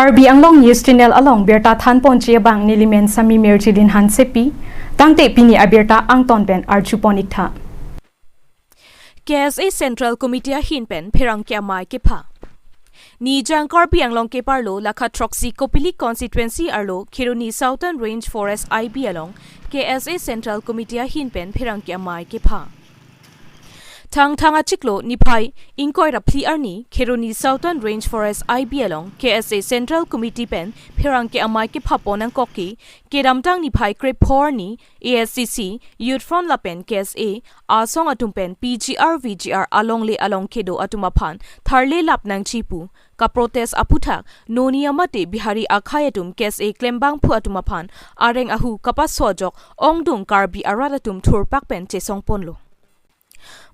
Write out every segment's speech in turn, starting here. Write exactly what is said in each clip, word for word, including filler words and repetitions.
Karbi Anglong News Channel along birta thanponji abang nelimen Sami Mirjilin Hansepi, tangte pini abirta angton pen arjupon iktha. K S A Central Committee ahin pen pherangke amei kepha. Nijang Karbi Anglong keparlo lakha throksi Kopili constituency arlo Kheroni Southern Range Forest I B along K S A Central Committee ahin pen pherangke amei kepha. Thangthang achiklo niphai ingkoi ra phli arni Kheroni Southern Range Forest I B along K S A Central Committee pen pherangke amei kephapon angkok ke kedamtang niphai krepho arni A S D C, Youth Front lapen K S A asong atum pen P G R V G R alongle along kedo atum aphan tharle lap nangji pu kaprotest aputhak Noni amate Bihari akhei atum K S A klembangphu atum aphan areng ahu kapaso ajok ongdung Karbi arat atum thurpak pen chesongponlo.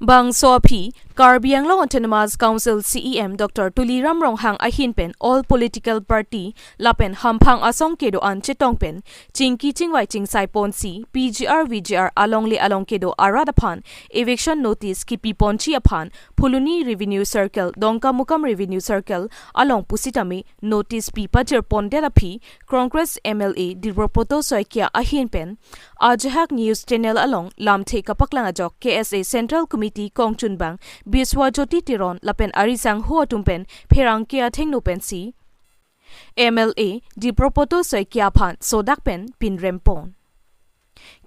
Bangso aphi, Karbi Anglong Autonomous Council C E M Doctor Tuliram Ronghang ahin pen all political party lapen hamphang asong kedo-an chetong pen chingki chingvai chingsaiponsi P G R V G R alongle along kedo arat aphan eviction notice kipiponji aphan Phuloni Revenue Circle, Dongkamukam Revenue Circle along pusitame notice pi pajirpondet aphi Congress M L A Debropoto Saikia ahin pen ajahak News Channel along lamthe kapaklang ajok K S A Central Committee kongchunbang Biswajyoti Teron lapen ari sangho atum pen pherangke athengno pensi M L A Debropoto Saikia aphan sodak pen pinrempon.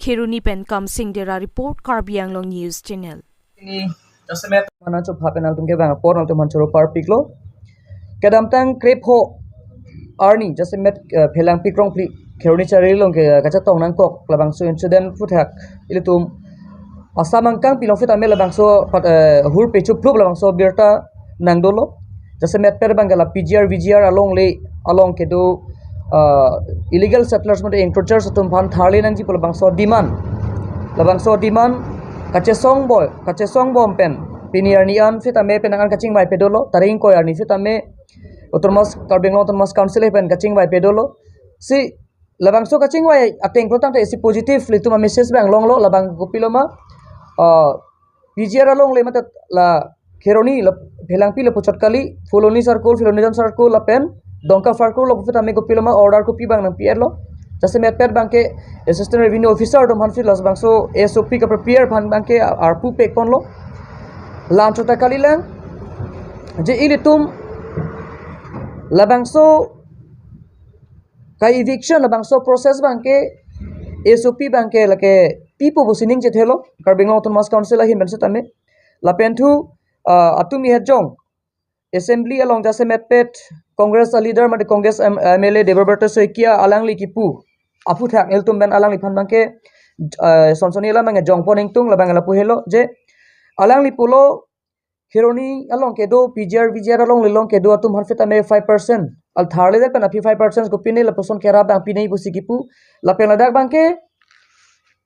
Kheroni pen Kamsing Dera report, Karbi Anglong News Channel. Ini jasemet mana chupha pen nangtum kevang apor nangtum aphan choro parpiklo. Kedamtang krepho arni jasemet, eh, phelang pikrong phli Kheroni Chari along ke, eh, kachetong nangkok labangso incident aputhak ilitum Assam angkang pilong sitame labangso pat, eh, hur pechu plup labangso birta nangdolo. Jasemet pen abang ke la P G R V G R alongle along kedo, ah, illegal settlers mate encroachers atum aphan tharle nangji pu labangso demand. Labangso demand kachesong boi, kachesong bom pen pini arni an sitame penang an kachingvai pedolo, tarik ingkoi arni sitame Autonomous, Karbi Anglong Autonomous Council pen kachingvai pedolo. Si labangso kachingvai ateng pulo tangte isi positive ilitum a-message abang longlo, labang kopilo ma, ah, P G R alongle mate la Kheroni la Phelangpi lapuchot kali, Phuloni Circle, Phuloni Town Circle lapen Dongka Circle lapu sitame kopilo ma order kopi abang nangpi-etlo. Jasemet pen abang ke Assistant Revenue Officer atum aphan si labangso S O P kaprepare aphan abang ke arpu pekponlo. La-anchot ta kalilang je ilitum labangso ka-eviction labangso process abang ke S O P abang ke lake pipo pusi ning chethelo Karbi Anglong Autonomous Council ahin pen sitame. Lapen thu, ah, atum ihet jong Assembly along jasemet pen Congress a-leader mate Congress M-, M L A Debropoto Saikia alangli kipu aputhak ilitum pen alangliphan abang ke, ah, sonsoni alam abang jongpon ingtung labang lapu helo je alangli pulo Kheroni along kedo P G R V G R alongle along kedo atum aphan sitame five percent. Al tharledet pen aphi five percent kopine lapuson kerap abang pinei pusi kipu. Lapen ladak abang ke,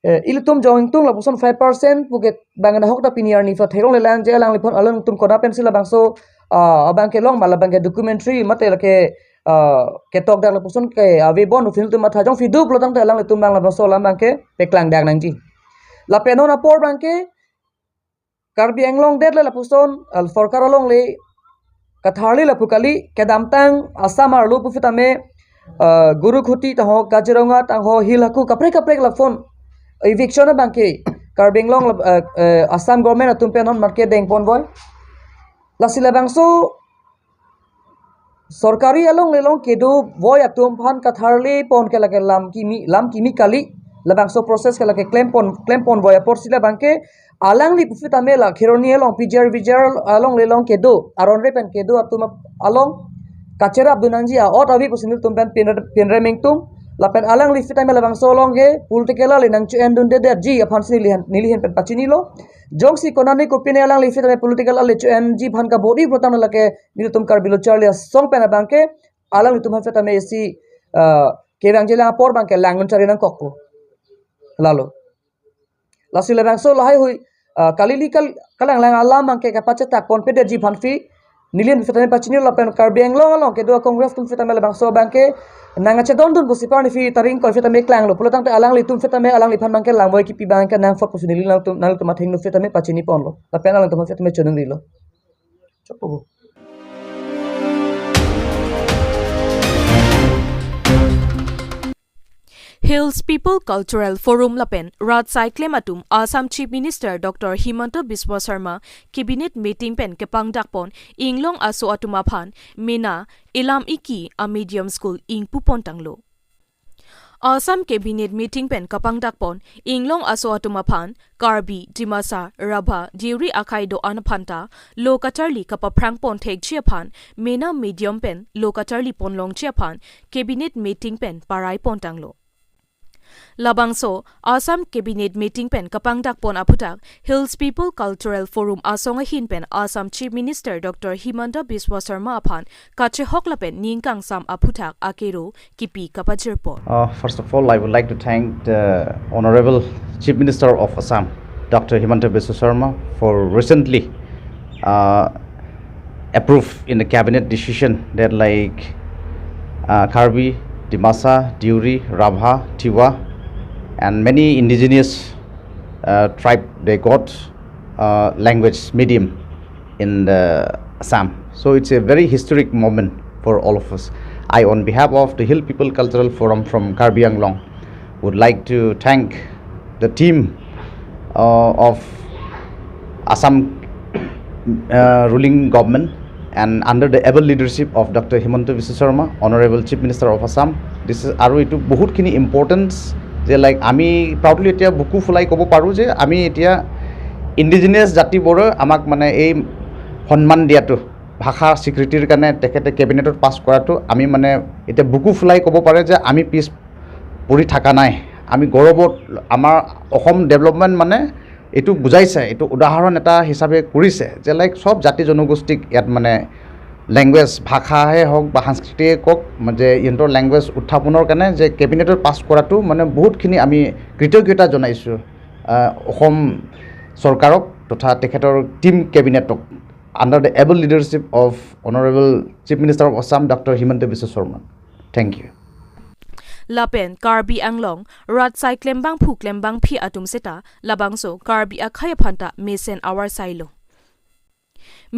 eh, ilitum jong ingtung lapuson five percent pu ke abang nahok ta pini arni pha theklonglelang je alangliphan alangtum kona pensi labangso, ah, abang ke long ma labang ke documentary mate lake, ah, ketok dak lapuson ke ave bon pu ilitum matha jongsi do pulo tangte alanglitum abang labangso alam abang ke peklangdak nangji. Lapen non apor abang ke Karbi Anglong det le lapuson, ah, sorkar alongle katharle lapu kali, kedamtang Assam arlo pu sitame, ah, Gurukhuti tangho, Kaziranga tangho, Hill Haku kaprek kaprek lapuson eviction abang ke Karbi Anglong la, ah, eh, Assam government atum pen non marke dengpon boi. Lasi labangso sorkari alongle along kedo boi atum aphan katharlepon ke lake lam kimi, lam kimi kali, labangso process ke lake klempon, klempon boi apotsi labang ke alangli pu sitame la Kheroni along P G R V G R alongle along kedo aron re pen kedo atum ap-, along kacherap dun nangji a-ot ave pusi nelitum pen pin, pinrem ingtung. Lapen alangli sitame labangso along ke political ale nangcho-en dundedetji aphansi nelihin, nelihin pen pachinilo. Jongsi konane kopine alangli sitame political ale cho-enji aphan kabor-i pulo tangte lake nelitum Karbi Lo Charli Asong pen abang ke alanglitum aphan sitame isi, ah, kevangjilang apor abang ke langdun chari nangkokpo. Lalo. Lasi labangso lahaihui, ah, kalili kal-, kalanglang alam abang ke kapachetakponpedetji aphansi nelihin sitame pachinilo lapen Karbi Anglong along kedo Congress atum sitame labangso abang ke nangkachedondun pusi parni si tarik ingkoi sitame klanglo. Pulo tangte alanglitum sitame alangliphan abang ke langboi kipi abang ke nangphot pusi neli nangtum, nangtum athengno sitame pachiniponlo. Lapen alangtum sitame chonungrilo. Chokpo. Hills People Cultural Forum lapen rat asai klem atum Assam Chief Minister Doctor Himanta Biswa Sarma Cabinet Meeting pen kepangdakpon inglong aso atum aphan mena ilam iki a medium school ingpupontanglo. Assam Cabinet Meeting pen kepangdakpon inglong aso atum aphan Karbi, Dimasa, Rabha, Deuri akhei do-an aphanta lo kacharli kapaphrangpon thekji aphan mena medium pen lo kacharliponlongji aphan Cabinet Meeting pen paraipontanglo. Labangso Assam Cabinet Meeting pen kepangdakpon aphuthak Hills People Cultural Forum asong ahin pen Assam Chief Minister Doctor Himanta Biswa Sarma aphan kachehok lapen ning kangsam aphuthak akero kipi kapajirpon. Uh, first of all, I would like to thank the Honorable Chief Minister of Assam, Doctor Himanta Biswa Sarma, for recently uh, approved in the cabinet decision that, like, uh, Karbi, Dimasa, Deuri, Rabha, Tiwa, and many indigenous uh, tribe, they got uh, language medium in the Assam. So it's a very historic moment for all of us. I, on behalf of the Hill People Cultural Forum from Karbi Anglong, would like to thank the team uh, of Assam uh, ruling government and under the able leadership of Doctor Himanta Biswa Sarma, Honorable Chief Minister of Assam. This is আৰু এইটো বহুতখিনি ইম্পৰ্টেঞ্চ যে, লাইক, আমি প্ৰাউডলি এতিয়া বুকু ফুলাই ক'ব পাৰোঁ যে আমি এতিয়া ইণ্ডিজিনাছ জাতিবোৰে আমাক মানে এই সন্মান দিয়াটো, ভাষা স্বীকৃতিৰ কাৰণে তেখেতে কেবিনেটত পাছ কৰাটো আমি মানে এতিয়া বুকু ফুলাই ক'ব পাৰে যে আমি পিছ পৰি থকা নাই। আমি গৌৰৱত, আমাৰ অসম ডেভেলপমেণ্ট মানে এইটো বুজাইছে, এইটো উদাহৰণ এটা হিচাপে কৰিছে যে, লাইক, সব জাতি জনগোষ্ঠীক ইয়াত মানে লেংগুৱেজ, ভাষাহে হওক বা সংস্কৃতিয়ে কওক, যে ইহঁতৰ লেংগুৱেজ উত্থাপনৰ কাৰণে যে কেবিনেটত পাছ কৰাটো মানে বহুতখিনি আমি কৃতজ্ঞতা জনাইছোঁ আহ, অসম চৰকাৰক তথা তেখেতৰ টিম কেবিনেটক, under the able leadership of Honorable Chief Minister of Assam, Doctor Himanta Biswa Sarma. Thank you. Lapen Karbi Anglong rat asai klembangphu klembangphi atum seta labangso Karbi akhei aphanta mesen avarsailo.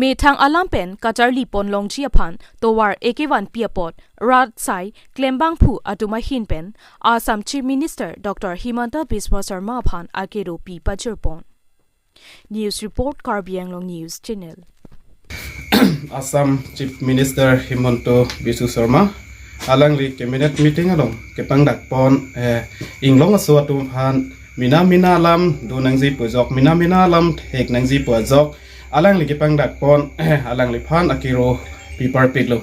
Methang alam pen kacharliponlongji aphan tovar ekevanpi apot rat asai klembangphu atum ahin pen Assam Chief Minister Doctor Himanta Biswa Sarma aphan akero pi pajirpon. News report, Karbi Anglong News Channel. Assam Chief Minister Himanta Biswa Sarma alangli cabinet meeting along kepangdakpon eh, inglong aso atum aphan mina mina alam do nangji pu ajok, mina mina alam thek nangji pu ajok alangli kepangdakpon eh, alangliphan akero pi parpiklo.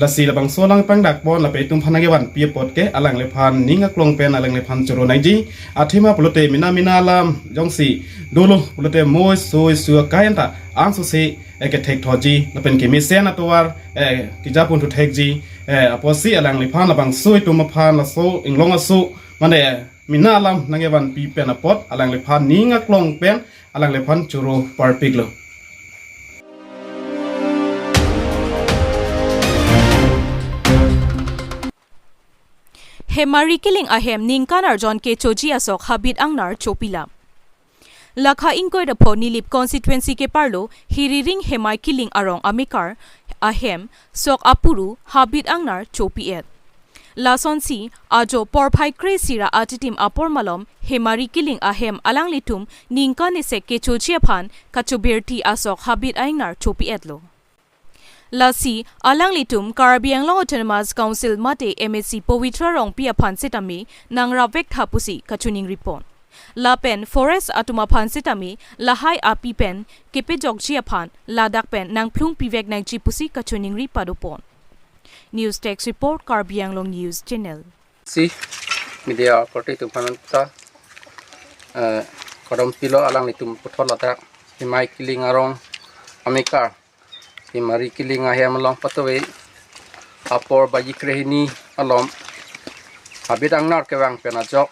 Lasi labangso alang pangdakpon lapen itum aphan nangkevanpi apot ke alangliphan ning aklong pen alangliphan choro nangji. Athema pulote mina mina alam jongsi dolo pulote moi soi sua kain ta angsose eh, kethek thoji lapen kemesen atovar eh, kejapon thu thekji eh, apotsi alangliphan labangso itum aphan laso inglong aso mane mina alam nangkevanpi pen apot alangliphan ning aklong pen alangliphan choro parpiklo. Hemari kiling ahem ningkan arjon kechoji asok habit angnar chopila. Lakha ingkoi ra pho Nilip constituency keparlo Hiriring Hemari kiling arong amekar ahem sok apuru habit angnar chopi-et. Lasonsi ajo porphai kre-isi ra atitim apor malom Hemari kiling ahem alanglitum ningkan isi kechoji aphan kachobirti asok habit angnar chopi-etlo. Lasi alanglitum Karbi Anglong Autonomous Council mate M A C Pavitra Rongpi aphan sitame nangrapvek tha pusi kachoningripon. Lapen forest atum aphan sitame lahai api pen kepejokji aphan ladak pen nangphlung pivek nangji pusi kachoningri padopon. News Desk Report, Karbi Anglong News Channel. Si media korte atum aphan ta eh, kodom pilo alanglitum puthot ladak Hemari kiling arong amekar Hemari kiling ahem along patuve apor baji krehini alom habit angnar kevang pen ajok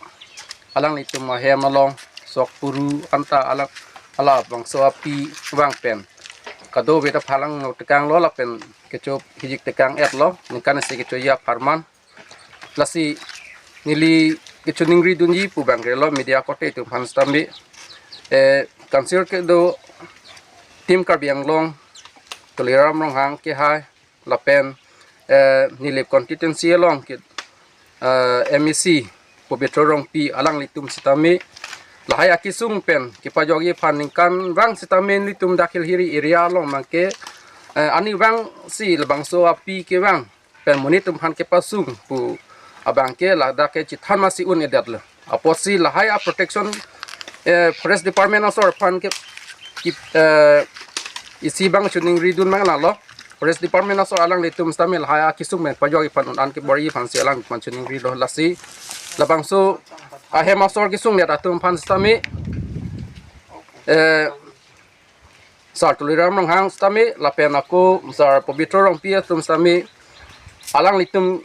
alanglitum ahem along sok puru anta alang alabangso api vang pen kadokave ta phalang no tekanglo lapen kecho hijik tekang-etlo ningkan isi kechoji apharman. Lasi neli kechoningri dunji pu bang relo media korte atum aphan sitame eh, council kedo Team Karbi Anglong Tuliram Ronghang kehai lapen eh, Nilip constituency along ke eh, M A C Pobitro Rongpi alanglitum sitame lahai akesung pen kepajokji aphan ningkanvang sitame nelitum dak Hilhiri area along abangke, eh, arnivang si labangso api kevang pen monit atum aphan kepasung pu abangke ladak ke chethan masi un-edetlo. Apotsi lahai a protection, eh, Forest Department asor aphan ke, ki, eh, isi abang choningridun abang lalo. Forest Department asor alanglitum sitame lahai akesung pen pajokji aphan un-an kebor-i aphansi alangphan choningrilo, lasi labangso ahem asor kesungdet atum aphan sitame, eh, Sar Tuliram Ronghang sitame lapen ako Sar Pobitro Rongpi atum sitame alanglitum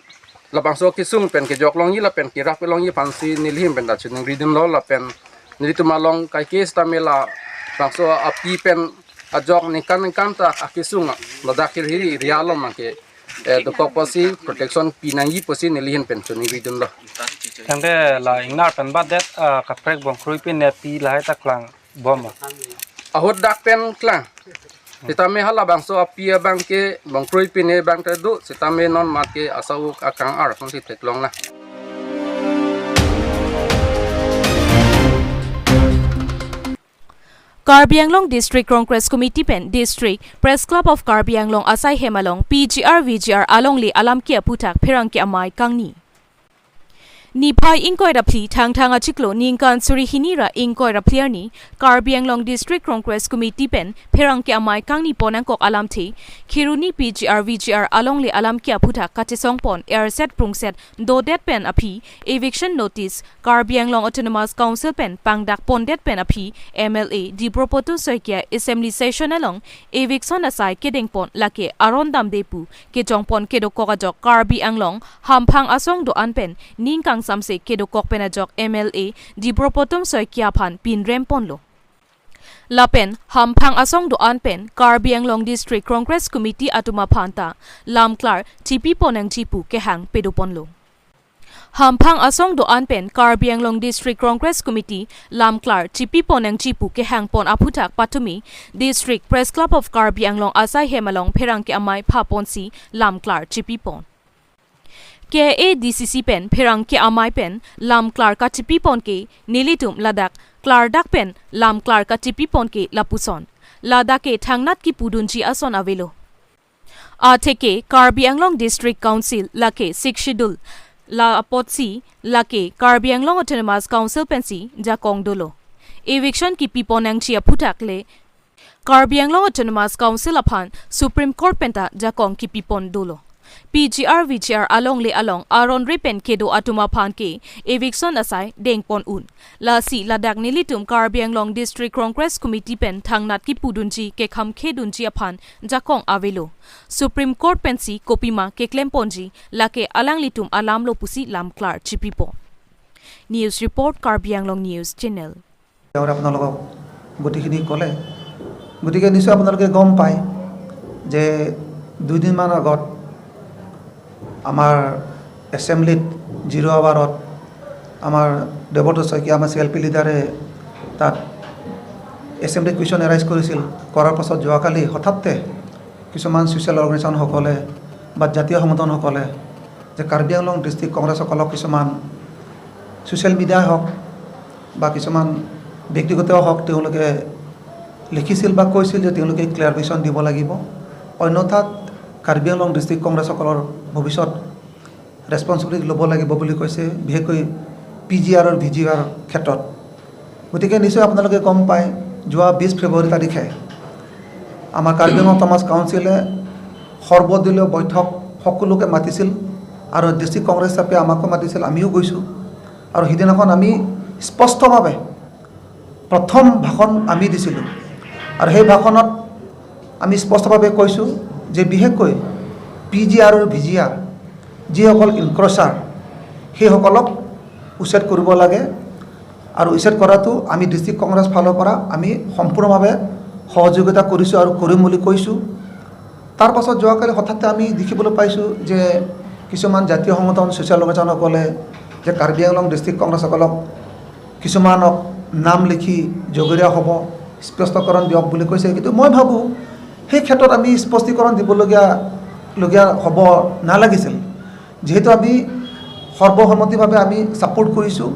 labangso akesung pen kejok longji lapen kerap longji aphansi neli ahin pen ta choningridunlo, lapen nelitum along kaike sitame labangso api pen ajok ningkan ningkan ta akesung ladak Hilhiri area along abangke, eh, dokok apotsi protection pinangji apotsi neli ahin pen choningridunlo. Tangte la ingnar pen batdet, ah, kaprek bongkrui pine api lahai ta klangbom ma? Ahut dak pen klang. Sitame halabangso api abangke bongkrui pine abang ta do, sitame non mat ke asau akang-ar kongsi theklonglo. Karbi Anglong District Congress Committee pen District Press Club of Karbi Anglong asai hem along P G R V G R alongle alam ke aphuthak pherangke amei kangni. Niphai ingkoi ra phli Thangthang achiklo ningkan suri hini ra ingkoi ra phli arni Karbi Anglong District Congress Committee pen pherangke amei kangni pon angkok alamthe Kheroni P G R V G R alongle alam ke aphuthak kachesong pon erset prungset dodet pen aphi eviction notice Karbi Anglong Autonomous Council pen pangdak pondet pen aphi M L A Debabrata Saikia Assembly Session along eviction asai kedeng pon lake aron damde pu kejong pon kedokok ajok Karbi Anglong hamphang asong do-an pen ning kangsamse kedokok pen ajok M L A Debabrata Saikia aphan pinrem ponlo. Lapen hamphang asong do-an pen Karbi Anglong District Congress Committee atum aphan ta lamklar chipi pon nangji pu kehang pado ponlo. Hamphang asong do-an pen Karbi Anglong District Congress Committee lamklar chipi pon nangji pu kehang pon aphuthak patumi District Press Club of Karbi Anglong asai hem along pherangke amei pha ponsi lamklar chipi pon. K A D C C pen pherangke amei pen lamklar kachipi pon ke nelitum ladak klardak pen lamklar kachipi pon ke lapuson. Ladak ke thangnat kipudunji ason avelo. Atheke Karbi Anglong District Council lake Sixth Schedule la apotsi lake Karbi Anglong Autonomous Council pensi jakong dolo. Eviction kipi pon nangji aphuthak le Karbi Anglong Autonomous Council aphan Supreme Court pen ta jakong kipi pon dolo. P G R V G R alongle along aron re pen kedo atum aphan ke eviction asai deng pon un. Lasi ladak nelitum Karbi Anglong District Congress Committee pen thangnat kipudunji kekham khedunji aphan jakong avelo. Supreme Court pensi kopima keklem ponji lake alanglitum alam lo pusi lamklar chipi pon. News report, Karbi Anglong News Channel. আৰু আপোনালোকক গোটেইখিনি ক'লে। গতিকে নিশ্চয় আপোনালোকে গম পায় যে দুদিনমান আগত আমাৰ এছেম্বলিত জিৰ' আৱাৰত আমাৰ দেৱব্ৰত শইকীয়া, আমাৰ চি এল পি লিডাৰে তাত এছেম্বলিত কুৱেশ্যন এৰাইজ কৰিছিল। কৰাৰ পাছত যোৱাকালি হঠাতে কিছুমান ছ'চিয়েল অৰ্গেনাইজেশ্যনসকলে বা জাতীয় সংগঠনসকলে যে কাৰ্বি আংলং ডিষ্ট্ৰিক্ট কংগ্ৰেছসকলক কিছুমান ছ'চিয়েল মিডিয়াই হওক বা কিছুমান ব্যক্তিগতও হওক, তেওঁলোকে লিখিছিল বা কৈছিল যে তেওঁলোকে ক্লেৰিফিকেশ্যন দিব লাগিব, অন্যথা কাৰ্বি আংলং ডিষ্ট্ৰিক্ট কংগ্ৰেছসকলৰ ভৱিষ্যত ৰেছপনচিবিলিটি ল'ব লাগিব বুলি কৈছে, বিশেষকৈ পি জি আৰ আৰু ভি জি আৰ ক্ষেত্ৰত। গতিকে নিশ্চয় আপোনালোকে গম পায়, যোৱা বিছ ফেব্ৰুৱাৰী তাৰিখে আমাৰ কাৰ্বি আংলং অট'নমাছ কাউন্সিলে সৰ্বদলীয় বৈঠক সকলোকে মাতিছিল আৰু ডিষ্ট্ৰিক্ট কংগ্ৰেছ হিচাপে আমাকো মাতিছিল, আমিও গৈছোঁ। আৰু সিদিনাখন আমি স্পষ্টভাৱে প্ৰথম ভাষণ আমি দিছিলোঁ আৰু সেই ভাষণত আমি স্পষ্টভাৱে কৈছোঁ যে বিশেষকৈ পি জি আৰ আৰু ভি জি আৰ যিসকল ইনক্ৰ'চাৰ, সেইসকলক উচ্ছেদ কৰিব লাগে আৰু উচ্ছেদ কৰাটো আমি ডিষ্ট্ৰিক্ট কংগ্ৰেছ ফালৰ পৰা আমি সম্পূৰ্ণভাৱে সহযোগিতা কৰিছোঁ আৰু কৰিম বুলি কৈছোঁ। তাৰ পাছত যোৱাকালি হঠাতে আমি দেখিবলৈ পাইছোঁ যে কিছুমান জাতীয় সংগঠন, ছ'চিয়েল অৰ্গেনাইজেশ্যনসকলে যে কাৰ্বি আংলং ডিষ্ট্ৰিক্ট কংগ্ৰেছসকলক কিছুমানক নাম লিখি জগৰীয়া হ'ব, স্পষ্টীকৰণ দিয়ক বুলি কৈছে। কিন্তু মই ভাবোঁ সেই ক্ষেত্ৰত আমি স্পষ্টীকৰণ দিবলগীয়া, লগীয়া হ'ব নালাগিছিল। যিহেতু আমি সৰ্বসন্মতিভাৱে আমি ছাপোৰ্ট কৰিছোঁ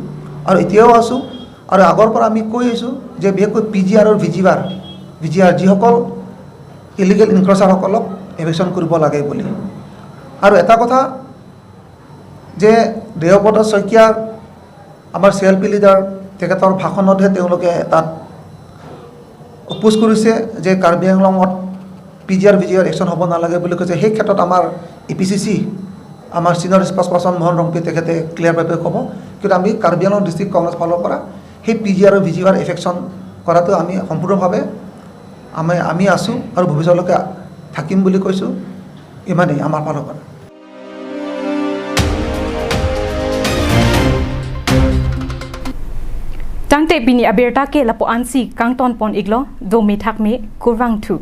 আৰু এতিয়াও আছোঁ। আৰু আগৰ পৰা আমি কৈ আহিছোঁ যে বিশেষকৈ পি জি আৰ আৰু V G R, V G আৰ যিসকল ইলিগেল ইনক্ৰচাৰসকলক এভিকশ্যন কৰিব লাগে বুলি। আৰু এটা কথা যে দেৱব্ৰত শইকীয়াৰ, আমাৰ চি এল পি লিডাৰ, তেখেতৰ ভাষণতহে তেওঁলোকে তাত অপ'জ কৰিছে যে কাৰ্বি আংলঙত P G R V G R action হ'ব নালাগে বুলি কৈছে। সেই ক্ষেত্ৰত আমাৰ এ পি চি চি, আমাৰ ছিনিয়ৰ স্প'ক্সপাৰ্চন মোহন ৰংপিয়ে তেখেতে ক্লিয়াৰভাৱে ক'ব। কিন্তু আমি কাৰ্বি আংলং ডিষ্ট্ৰিক্ট কংগ্ৰেছ ফালৰ পৰা সেই পি জি আৰ আৰু ভি জি আৰ এভিকশ্যন কৰাটো আমি সম্পূৰ্ণভাৱে আমি, আমি আছোঁ আৰু ভৱিষ্যতলৈকে থাকিম বুলি কৈছোঁ। ইমানেই আমাৰ ফালৰ পৰা। Tangte pini abirta ke lapu-ansi kangton pon iklo, dome thakme, kurvangthu.